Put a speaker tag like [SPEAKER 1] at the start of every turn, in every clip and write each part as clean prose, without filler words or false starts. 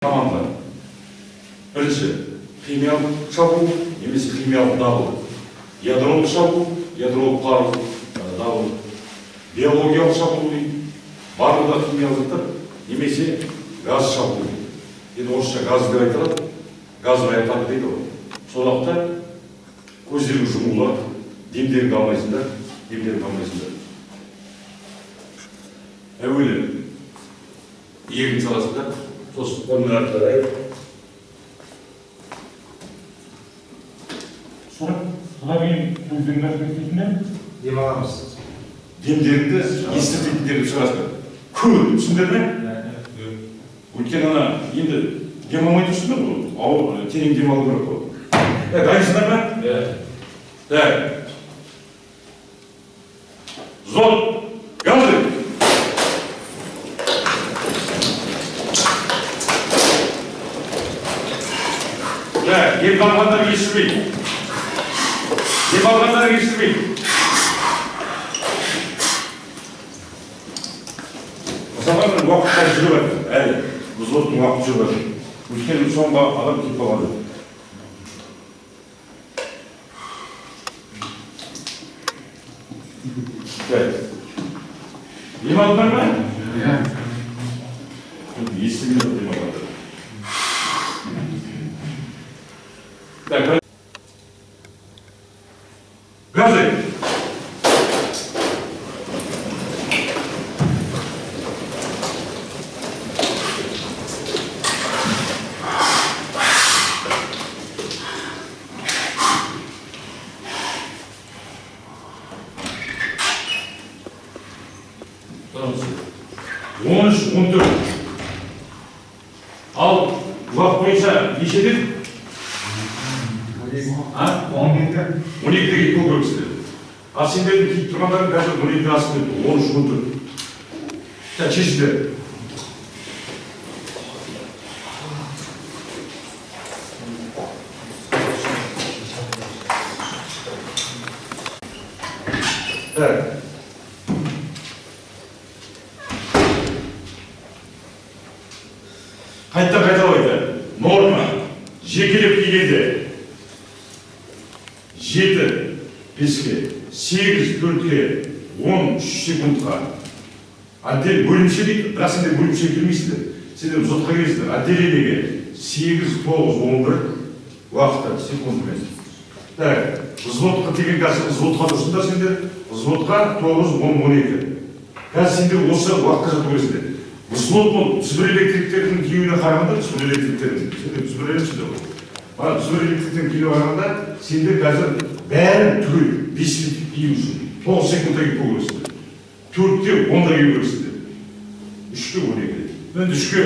[SPEAKER 1] Команда. Бірінші, химиялық шабуыл немесе химиялық дабыл. Ядролық шабуыл, ядролық қару дабыл. Биологиялық шабуыл дейді. Барлығы да химиялық заттар немесе газ шабуыл дейді. Енді орысша газ деп айтылады. Газовая атака дейді ғой. Сол уақытта көздерің жұмулы, демдеріңді алмайсыңдар, демдеріңді алмайсыңдар. Әуелі иегін саласыңдар, сосын қолмен артқа қарай. Содан кейін көздеріңді ашып кетпейтіндер?
[SPEAKER 2] Дем аламыз.
[SPEAKER 1] Демдеріңді естіртетіндерді шығарасыңдар. Көл, түсіндер ме? Өйткені ана енді дем алмай тұрсыңдар ғой, ауыр, терең дем алу керек қой. Так, дайынсыңдар ма?
[SPEAKER 2] Иә.
[SPEAKER 1] Так. Зон, газы. Так, дем алғандар естімейді. Дем алғандар естімейді. Мысалға, мен уақытқа жүріп жатыр, әлі взводтың уақыты жүріп жатыр. Өйткені соңғы адам кетіп қалған жоқ. Так. Дем алдыңдар ма?
[SPEAKER 2] Иә.
[SPEAKER 1] Естіген жоқ дем алғандар. Так, газы. Он үш, он төрт. Ал уақыт бойынша нешеден? А?
[SPEAKER 2] 12.
[SPEAKER 1] Он екіде кетіп қалу керек сіздер. Ал сендердің киіп тұрғандарың қазір он екіден асып кетті. Он үш, он төрт. Так, шешіңдер. Так. Қайтадан қайталайды. Норма. Жекелеп кигенде 7 5-ке, 8 4-ке, 10 3 секундқа. Отдел бөлімше дейді, бірақ сендер бөлімшеге келмейсіңдер. Сендер взводқа келесіңдер. Отделениеге 8, 9, 11 уақытта секундымен. Так, взводқа деген қазір взводқа тұрсыңдар сендер. Взводқа 9, 10, 12. Қазір сендер осы уақытқа жату керексіңдер. Взвод бұл түзбір электриктердің киюіне қарағанда, түзбір электриктердің, сендер түзбір электриксіңдер ғой. Мына түзбір электриктердің киюіне қарағанда, сендер қазір бәрін түгел 5 минут кию үшін 9 секундта киіп қою керексіңдер. 4-те 10-да кию керексіңдер. 3-ке 12-де. Енді 3-ке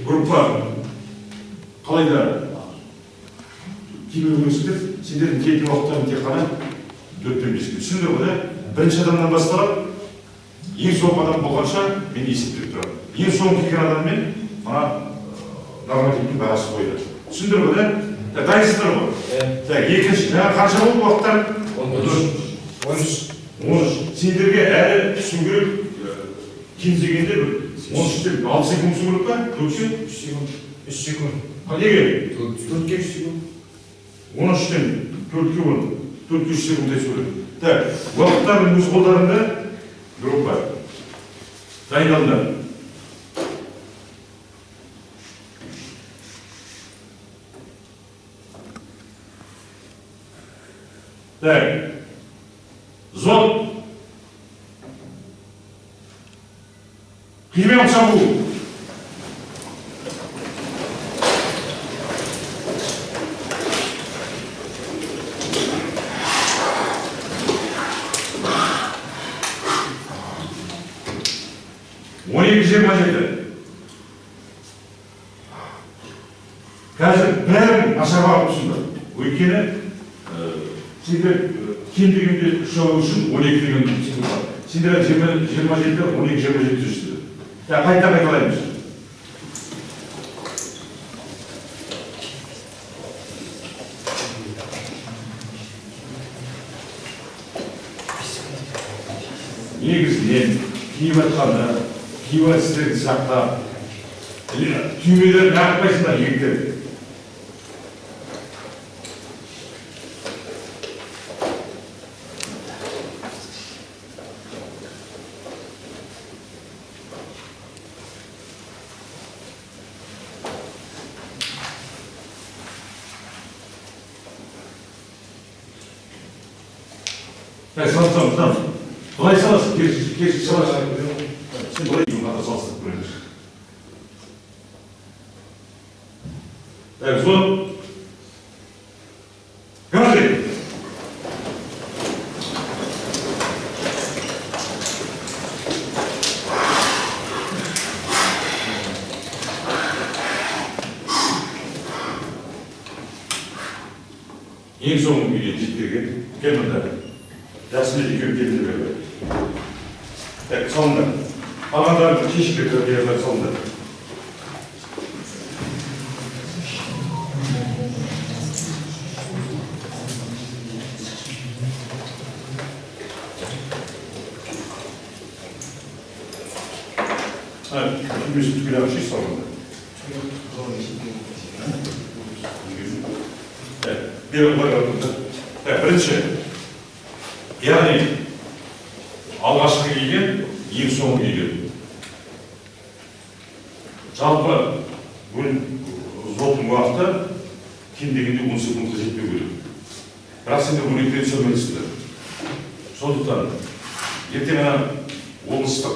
[SPEAKER 1] группа қалай да кимеу керексіңдер. Сендердің киетін уақыттарың тек қана 4-тен 5-ке. Түсіндіңдер ғой, да? Бірінші адамнан басталып, ең соңғы адам болғанша мен есептеп тұрамын. Ең соңғы келген адаммен мына нормативтің бағасы қойылады. Түсіндіңдер ғой, да? Так, дайынсыздар ғой? Так, екінші, жаңа қанша болды уақыттар?
[SPEAKER 2] 13. 13.
[SPEAKER 1] 13. Сендерге әлі түсу керек, кем дегенде бір 13-тен 6 секунд түсу керек па? Төртке?
[SPEAKER 2] 3 секунд. 3 секунд.
[SPEAKER 1] А неге?
[SPEAKER 2] 4-ке 3 секунд.
[SPEAKER 1] 13-тен 4-ке 10. 4-ке 3 секунд түсу керек. Так, уақыттарың өз қолдарында. Группа. Дайындалыңдар. Так. Взвод. Химиялық шабуыл. Он екі жиырма жеті. Қазір бәрін нашар бағып тұрсыңдар. Өйткені сендер кем дегенде үш алу үшін он екі деген секунд бар. Сендер жиырма жеті, он екі жиырма жеті жүрсіңдер. Так, қайта қайталаймыз. Негізінен киіп жатқаны, киіп сіздерді сақтап, Түймелерін ағытпайсыңдар, жігіттер. Салып, былай саласың, керісі саласың. Сен былай қатар салыстырып көріңіз. Так, взвод. Каждый. Ең соңғы күйге жеткенге кел мында. Жақсымен екеуі келіңдер бері. Так, салыңдар. Қалғандарын шешіп бері салыңдар. Түймесін түгел ағып шеш салыңдар. Бері былай қарап. Так, бірінші. Яғни алғашқы келген, ең соңғы келген. Жалпы взводтың уақыты кем дегенде 10 секундқа жетпеу керек. Бірақ сендер 12-ден түсе алмайсыңдар. Сондықтан ертең ана облыстық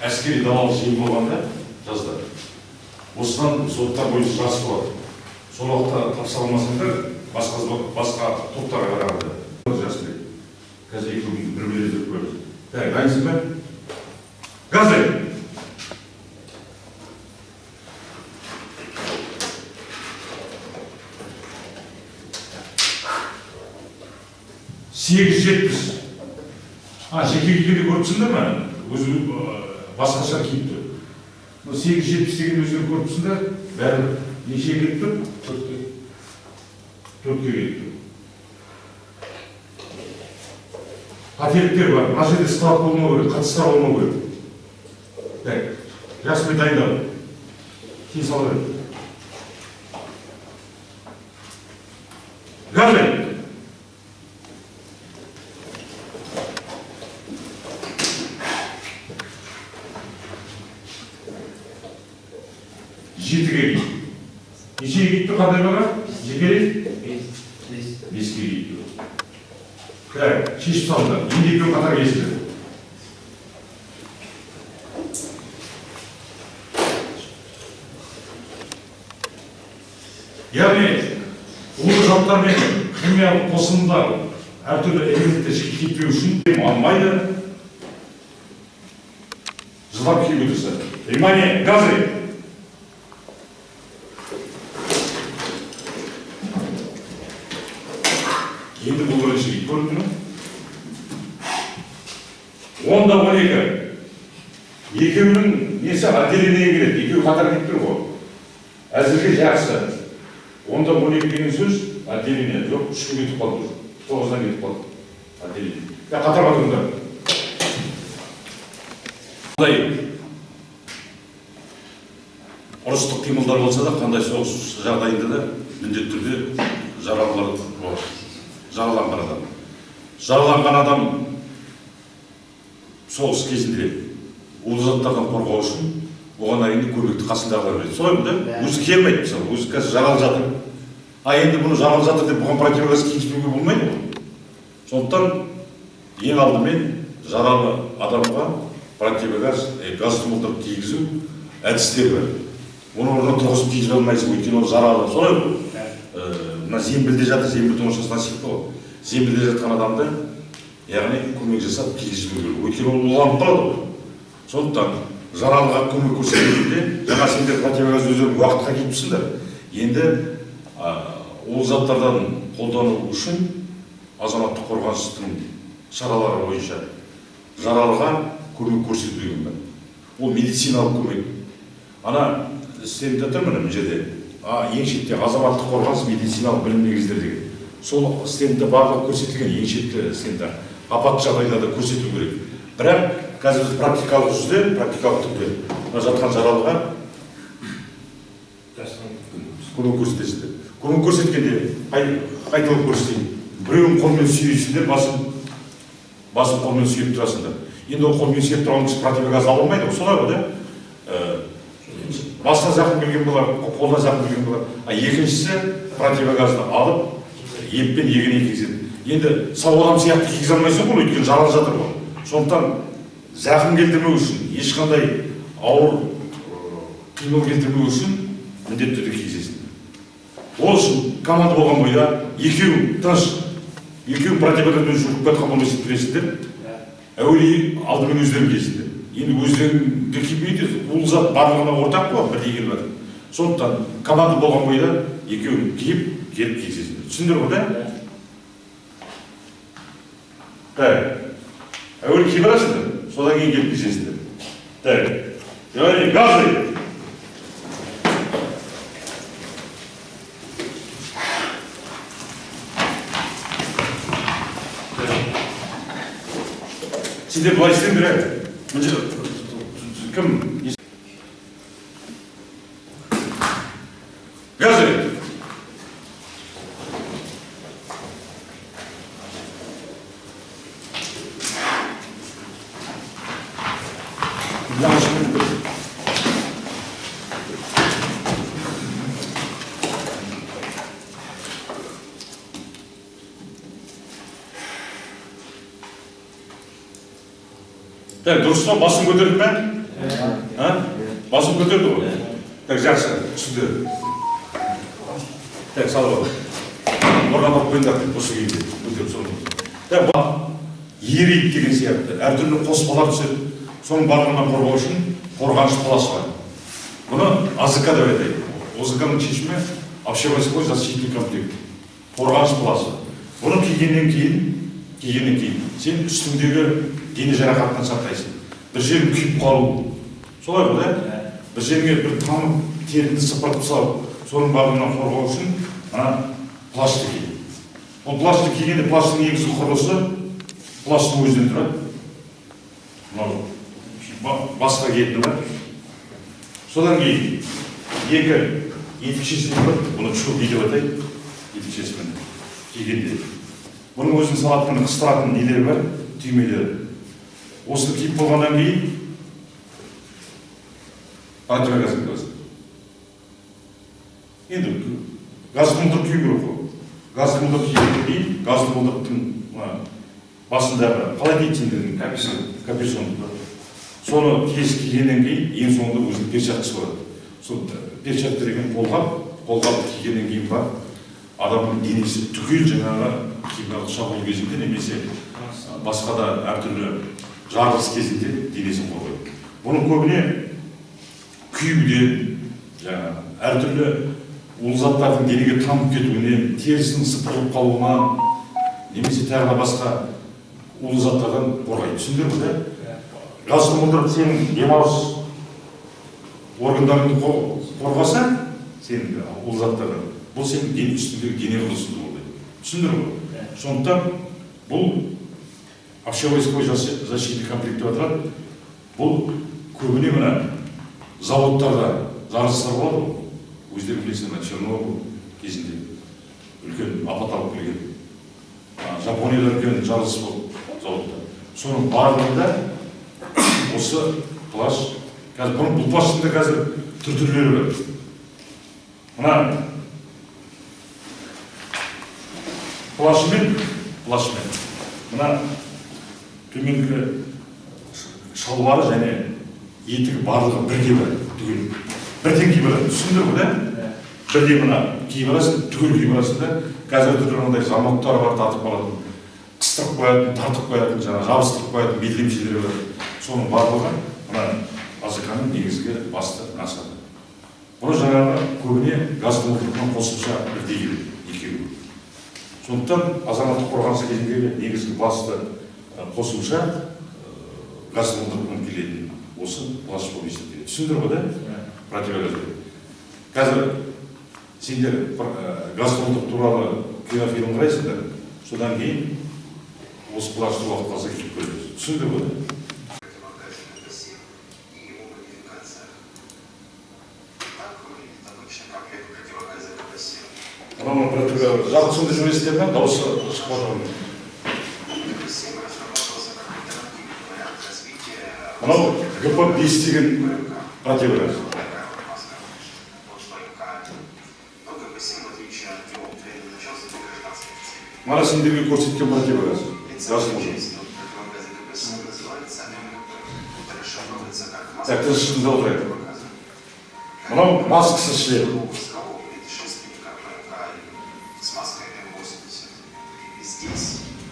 [SPEAKER 1] әскери далалық жиын болғанда жазда осыдан взводтар бойынша жарыс болады. Сол уақытта тапсыра алмасаңдар басқа топтарға қарағанда. Жасбек, қазір екеуіңді бір-бірлеп іздеп көреміз. Так, дайынсың ба? Газы! Сегіз 70. Жеке күйгенде көріп тұрсыңдар ма? Өзі басқаша киіп тұр. 8,70 деген өздері көріп тұрсыңдар, бәрі нешеге келіп тұр? 4-ке келіп тұр. Қателіктер бар. Мына жерде склад болмау керек, қатыстар болмау керек. Так, Жасбек дайындал. Кейін сала бер. Газы! Жетіге кетті. Нешеге кетті қандай баға? Жекелей? 5-ке кетті. Так, шешіп салыңдар. Енді екеуі қатар келесіңдер. Яғни, улы заттар мен химиялық қосындылар әртүрлі элементтер кетпеу үшін алмайды. Жылдам киіп отырса. Внимание, газы! Енді бұл бірінші кит көрінді ме? 10 да 12. Екеуінің несі отделениеге келеді, екеуі қатар кетіп тұр ғой. Әзірге жақсы. 10 да 12 деген сөз отделение. Жоқ, 3-ке кетіп қалды. 9-дан кетіп қалды. Отделение. Қатарға тұрыңдар. Қандай ұрыстық қимылдар болса да, қандай соғыс жағдайында да міндетті түрде жаралылар болады. Жараланған адам. Жараланған адам соғыс кезінде улы заттардан қорғау үшін оған әрине көмекті қасындағылар береді. Солай ма, да? Өзі келмейді, мысалы, өзі қазір жаралы жатыр. А енді бұны жаралы жатыр деп бұған противогаз кигізбеуге болмайды ғой. Сондықтан ең алдымен жаралы адамға противогаз, газ тұмылдырып кигізу әдістері бар. Оны орнына тұрғызып кигізе алмайсың, өйткені ол жаралы. Солай ғой? Мына зембілде жатыр, зембіл тоңшасынан шықты ғой. Зембілде жатқан адамды, яғни көмек жасап кигізу керек. Өйткені ол уланып қалады ғой. Сондықтан жаралыға көмек көрсеткенде, жаңа сендер противогаз өздерің уақытқа киіп тұрсыңдар. Енді ол заттардан қолдану үшін азаматтық қорғаныстың шаралары бойынша жаралыға көмек көрсету деген бар. Ол медициналық көмек. Ана стендте тұр міне мына жерде. Ең шетте азаматтық қорғаныс медициналық білім негіздері деген. Сол стендте барлығы көрсетілген, ең шетті стендте. Апатты жағдайларда көрсету керек. Бірақ Қазір біз практикалық жүзде, практикалық түрде мына жатқан жаралыға көмек көрсетесіздер. Көмек көрсеткенде қайталап көрсетейін. Біреуін қолмен сүйейсіңдер, басын қолмен сүйеп тұрасыңдар. Енді ол қолмен сүйеп тұрған кісі противогаз ала алмайды ғой, солай ғой да? Басына зақым келген болар, қолына зақым келген болар. А екіншісі противогазды алып, еппен егіне кигізеді. Енді сау адам сияқты кигізе алмайсың ғой, өйткені жаралы жатыр ғой. Сондықтан зақым келтірмеу үшін, ешқандай ауыр қимыл келтірмеу үшін міндетті түрде кигізесің. Ол үшін команда болған бойда екеуің тыныш, екеуің противогазбен жүріп жатқан болып есептелесіңдер. Әуелі алдымен өздерің киесіңдер. Енді өздеріңді кимейді, ол зат барлығына ортақ қой, бірдей келіп жатыр. Сондықтан команда болған бойда екеуің киіп, келіп кигізесіңдер. Түсіндір ғой да? Так. Әуелі киіп аласыңдар, содан кейін келіп кигізесіңдер. Так. Яғни газы. Сендер былай істеңдер, ә? Кім? Газы! Так, дұрыс па? Басын көтерді ме? Басын көтерді ғой? Так, жақсы, түсінді. Так, салып ал. Орға барып қойыңдар деп, осы күйінде көтеріп соны. Так, ериді деген сияқты, әртүрлі қоспалар түседі. Соның барлығынан қорғау үшін қорғаныш плащы бар. Бұны АЗК деп айтайды. ОЗК-ның шешімі общевойсковой защитный комплект. Қорғаныш плащы. Бұны кигеннен кейін сен үстіңдегі дене жарақатынан сақтайсың. Бір жерің күйіп қалу, солай ғой да? Бір жеріңе бір тамып теріңді сыпырып тастау, соның барлығынан қорғау үшін мына плащты ки. Ол плащты кигенде плащтың негізгі құрылысы плащтың өзінен тұрады. Мынау басқа киетіні бар. Содан кейін екі етікшесі бар, бұны чулки деп атайды, етікшесімен кигенде. Бұның өзінің салатын, қыстыратын нелері бар, түймелері. Осыны киіп болғаннан кейін противогаз киесің. Енді газ тұндырып кию керек қой. Газ тұндырып кигеннен кейін газ тұндырықтың басындағы қалай дейді сендердің капюшон. Соны киесі кигеннен кейін ең соңында өзінің перчаткасы болады. Сол перчатка деген қолғап кигеннен кейін бар адамның денесі түгел жаңағы химиялық шабуыл кезінде немесе басқа да әртүрлі жарылыс кезінде денесін қорғайды. Бұның көбіне күюден, жаңағы әртүрлі улы заттардың денеге тамып кетуінен, терісінің сыпырылып қалуынан немесе тағы да басқа улы заттардан қорғайды. Түсіндіңдер ме, да? Газ тұндырып сенің демалыс органдарыңды қорғаса, сенің улы заттардан, бұл сенің дене үстіндегі дене құрылысыңды қорғайды. Түсіндіңдер ме? Сондықтан бұл общевойсковой защитный комплект деп аталады. Бұл көбіне мына заводтарда жарылыстар болады ғой. Өздері білесіңдер, мына Чернобыль кезінде үлкен апат алып келген. Жапонияда үлкен жарылыс болды заводта. Соның барлығында осы плащ, қазір бұл плащтың да қазір түр-түрлері бар. Мына плащымен мына төменгі шалбары және етігі барлығы бірге барады, түгел. Бірден киіп алады, түсіндір ғой, да? Бірден мына киіп аласың, түгел киіп аласың да, қазір түрлі мынандай замоктар бар, тартып алатын, қыстырып қоятын, тартып қоятын, жаңа жабыстырып қоятын белдемшелері бар. Соның барлығы мына АЗК-ның негізгі басты мақсаты. Бұны жаңағы көбіне газ тұндырғысынан қосымша бірдей келеді, екеуі. Сондықтан азаматтық қорғаныс кезіндегі негізгі басты қосымша газ тұндырғысынан келетін осы плащ болып есептеледі. Түсіндір ғой, да? Противогаз. Қазір сендер газ тұндырғы туралы кинофильм қарайсыңдар, содан кейін осы плащты уақыт қалса киіп көреміз. Түсіндір ғой, да? Мынау противогаз. Жалпы сонда жүресіздер ме? Дауысы шығып жатыр ма?
[SPEAKER 3] ГП-7 разрабатывался как альтернативный вариант развития
[SPEAKER 1] Мынау ГП-5 деген противогаз.
[SPEAKER 3] такая вот маска от ПМК. Но ГП-7, в отличие от него, предназначался для гражданских целей.
[SPEAKER 1] Мана сендерге көрсеткен противогаз.
[SPEAKER 3] Лицевая
[SPEAKER 1] Жазылған.
[SPEAKER 3] часть от противогаза ГП-7 называется МГП. Это расшифровывается как маска
[SPEAKER 1] Так, тыныштығында отырайық.
[SPEAKER 3] противогаза.
[SPEAKER 1] Мынау маскасыз шлем.
[SPEAKER 3] Воскового предшественника ПМК-1 с маской М80. Здесь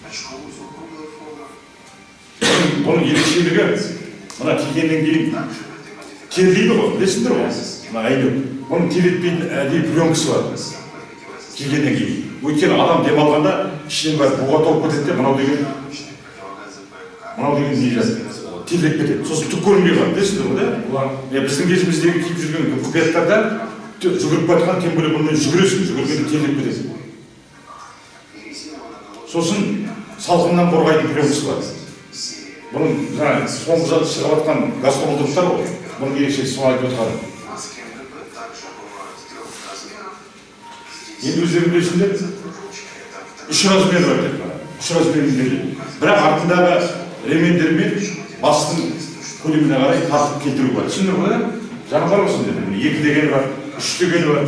[SPEAKER 3] очко-узел круглой формы.
[SPEAKER 1] Бұның ерекшелігі мына кигеннен кейін
[SPEAKER 3] Также в этой модификации
[SPEAKER 1] терлейді ғой, білесіңдер ғой. Мына әйнек. Бұның терлетпейтін әдейі пленкасы бар
[SPEAKER 3] ГП-7 выглядит
[SPEAKER 1] кигеннен кейін. Өйткені адам демалғанда ішінен бәрі буға толып кетеді де, мынау деген
[SPEAKER 3] обычные противогазы ПМК.
[SPEAKER 1] Мынау деген не терлеп кетеді. Сосын түк көрінбей қалады, білесіңдер ғой, да? Е, біздің кезіміздегі киіп жүрген ГП-5-тарда жүгіріп бара жатқан, тем более бұнымен жүгіресің, жүгіргенде терлеп кетеді.
[SPEAKER 3] И резиновый наголовник
[SPEAKER 1] Сосын салқыннан қорғайтын пленкасы бар.
[SPEAKER 3] серии.
[SPEAKER 1] Бұның жаңағы соңғы шығып жатқан газ тұмылдырықтар ғой. Бұның ерекшелігі соны айтып отырғаным.
[SPEAKER 3] Маски МГП также бывают трех размеров. Здесь
[SPEAKER 1] Енді өздерің білесіңдер,
[SPEAKER 3] кружочки это
[SPEAKER 1] үш размер бар тек қана. Үш размерін береді. Бірақ артындағы ремендермен бастың көлеміне қарай тартып келтіру бар. Түсіндіңдер ғой, да? Жаңа бар ғой сендерде. Міне, екі дегені бар, үш дегені бар.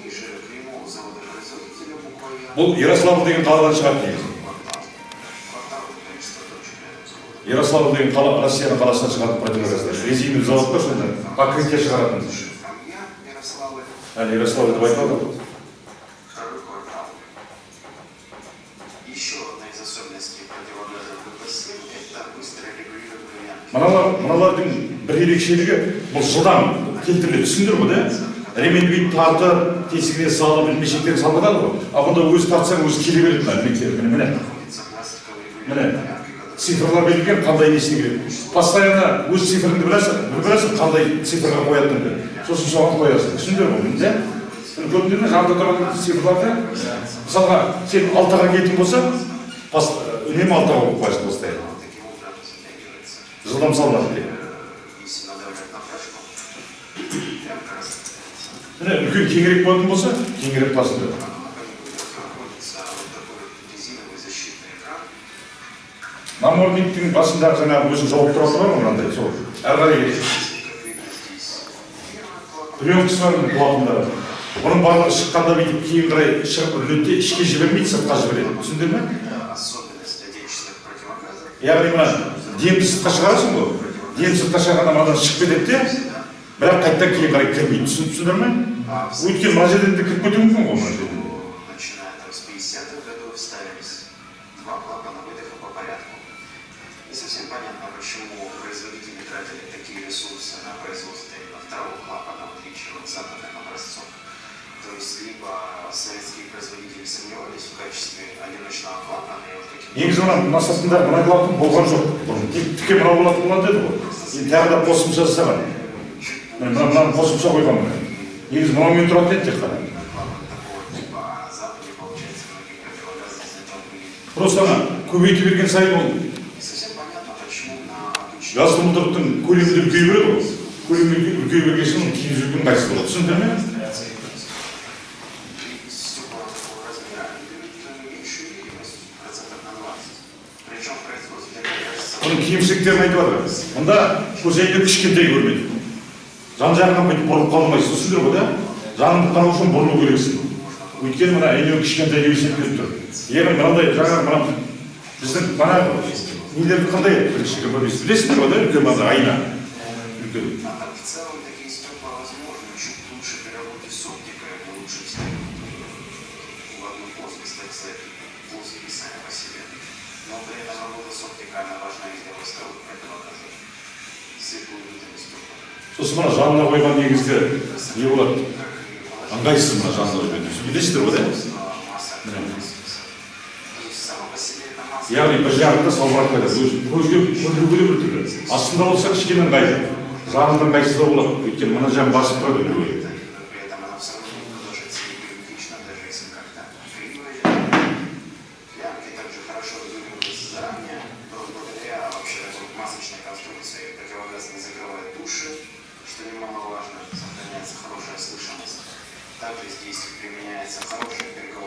[SPEAKER 3] Ниже клеймо завода-производителя буква Я.
[SPEAKER 1] Бұл Ярославль деген қаладан шығады негізі.
[SPEAKER 3] Квартал. Квартал это количество точек рядом с городом.
[SPEAKER 1] Ярославль деген қала, Россияның қаласынан шығатын противогаздар. Резиновый завод бар сонда, покрытие шығаратын.
[SPEAKER 3] Шрифтом Я, Ярославль,
[SPEAKER 1] Әлі Ярославль деп айтылады ғой.
[SPEAKER 3] второй квартал. Еще одна из особенностей противогаза ГП-7 – это быстрое регулирование лямки.
[SPEAKER 1] Мыналардың бір ерекшелігі бұл жылдам келтіріледі, түсіндіңдер ғой, да? Ременді бүйтіп тартып, тесігіне салып, ілмешектерін салып жатады ғой. А бұнда өзі тартсаң, өзі келе береді мына ілмектер. Міне, міне.
[SPEAKER 3] Находится пластиковый
[SPEAKER 1] Міне.
[SPEAKER 3] регулятор лямки, который
[SPEAKER 1] Цифрлар берілген, қандай несіне керек. Постоянно өз цифрыңды білесің, білесің қандай цифрға қоятыныңды. Сосын соған қоясың. Түсіндіңдер ғой, міне, да? Міне, көрдіңдер ме, жанында тұрған цифрларды? Мысалға, сен алтыға келетін болсаң, үнемі алтыға қойып қоясың постоянно.
[SPEAKER 3] таким образом затягивается.
[SPEAKER 1] Жылдам салынады деп.
[SPEAKER 3] Если надавливать на пряжку, лямка распадается.
[SPEAKER 1] Міне, үлкен кеңірек болатын болса, кеңірек басылады.
[SPEAKER 3] На клапане находится вот такой вот резиновый защитный экран.
[SPEAKER 1] Намордниктің басындағы жаңағы өзін жауып тұратын бар ғой мынандай, сол. Әрі қарай кетеді.
[SPEAKER 3] Как видно, здесь первый клапан.
[SPEAKER 1] Пленкасы бар міне клапандары. Бұның барлығы шыққанда бүйтіп кейін қарай шығып үріледі де, ішке жібермейді, сыртқа жібереді. Түсіндіңдер ме?
[SPEAKER 3] Это особенность отечественных противогазов.
[SPEAKER 1] Яғни мына демді сыртқа шығарасың ғой. Дем сыртқа шығарғанда мынадан шығып кетеді де, бірақ қайтадан кейін қарай кірмейді. Түсіндіңдер ме?
[SPEAKER 3] А в
[SPEAKER 1] Өйткені мына жерден де кіріп кетуі мүмкін ғой мына жерден.
[SPEAKER 3] Начиная там с 50-х годов ставились два клапана выдоха по порядку. Не совсем понятно, почему производители тратили такие ресурсы на производство именно второго клапана, в отличие от западных образцов. То есть либо советские производители сомневались в качестве одиночного клапана и вот таким
[SPEAKER 1] Негізі мына сыртында мына клапан болған жоқ бұрын. Тек тіке мынау болатын болады деді ғой. Енді тағы да қосымша жасаған. Міне, мынаны қосымша қойған міне. Негізі мынаумен тұратын еді тек қана.
[SPEAKER 3] клапан такого типа, а на Западе, получается, многие противогазы из этого были.
[SPEAKER 1] Просто ана көбейте берген сайын ол
[SPEAKER 3] Не совсем понятно, почему на обычном
[SPEAKER 1] газ тұмылдырықтың көлемі де үлкейе береді ғой. Көлемі үлкейе берген соң оны киіп жүрген ыңғайсыз болады. Түсіндіңдер ме?
[SPEAKER 3] Стекла такого размера, они дают меньшую видимость, процентов на 20. Причем в производстве, мне кажется,
[SPEAKER 1] Оның кемшіліктерін айтып жатыр. Мұнда көзәйнек кішкентай көрінеді. Жан жағынан бүйтіп бұрылып қалмайсың. Түсіндіңдер ғой, да? Жаныңды қарау үшін бұрылу керексің. Өйткені мына әйнек кішкентай деп есептеліп тұр. Яғни мынандай жаңағы мына біздің мына нелерді қандай еді бірінші ГП-5 білесіңдер ғой, да? Үлкен мынандай айна. Үлкен.
[SPEAKER 3] А так в целом такие стекла возможны чуть лучше при работе с оптикой, они лучше встают в одну плоскость, так сказать, плоские сами по себе. Но при этом работа с оптикой, она важна и для восковых противогазов. Светлую видимость стекла.
[SPEAKER 1] Сосын мына жанына қойған негізгі не болады?
[SPEAKER 3] Как и положение
[SPEAKER 1] Ыңғайсыз мына жанына қойған. Білесіздер ғой, да?
[SPEAKER 3] масса То есть сама по себе эта маска
[SPEAKER 1] Яғни бір жағында салбырап қояды. Өзі көзге көрінуге де біртүрлі. Астында болса кішкене ыңғайлы. Жанында ыңғайсыздау болады. Өйткені мына жағын басып тұрады біреуге.
[SPEAKER 3] Но при этом она все равно не продолжает сидеть герметично, даже если как-то криво идет. Лямки также хорошо регулируются заранее, то благодаря вообще такой масочной конструкции противогаз не закрывает уши, что немаловажно, сохраняется хорошая слышимость. Также здесь применяется